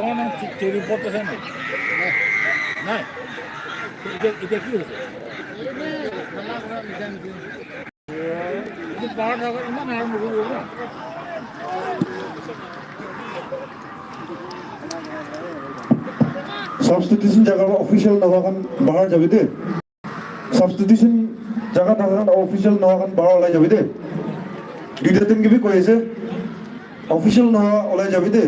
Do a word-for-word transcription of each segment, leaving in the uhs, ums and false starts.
Table board আছে নাই? নাই। এতিয়া, এতিয়া কি হৈছে? এইটো বাৰ টকা ইমান আৰম্ভ কৰিব ন? Substitution jaga official nohoa khan bahar jabi de. Substitution jaga thaka khan official nohoa khan bahar olai jabi de. Duita team ke bi koi ase. Official nohoa olai jabi de.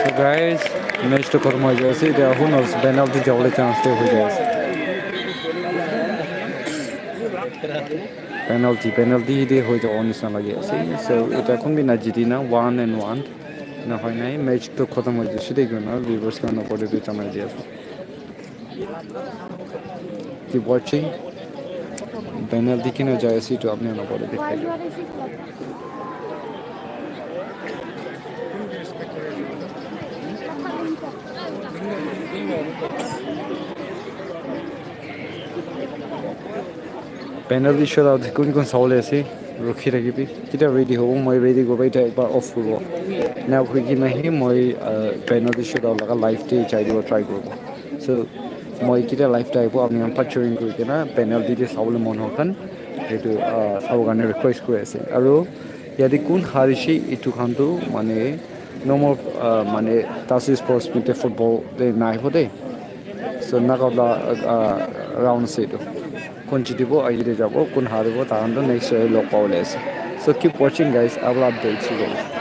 So guys, match to khatam hoi jai ase. Etia who knows, penalty jabole chance te hoi jai ase. Penalty, penalty de hoi jabo nisna lagi ase. So etia kun bi na jiti na, one and one na hoi nai, match to khatam hoi jai ase de koina viewers khan opor te bi janai di ase. Keep watching. Penalty kina jai ase etu apni khan opor te dikhai dibo. Penalty shootout kun kun sabole ase, rukhi thakibi. Ketia ready hobo, moi ready koribo, etia ekbar off kuribo. Ena koi kena hi moi, ah, penalty shootout laga live te jai dibo try kuribo. So, moi ketia live te ahibo, apni khan para join kuri kena penalty te sabole mon howa khan, etu, ah, sabo karne request kuri ase. Aru yate kun harishe, etu khan tu mane no more, ah, mane Tasu Sports Meet te football te nahibo de. So, knockout la, ah, round ase etu. Kun jitibo, age te jabo, kun haribo, tahan tu next year log pabole ase. So, keep watching, guys. I will update you guys.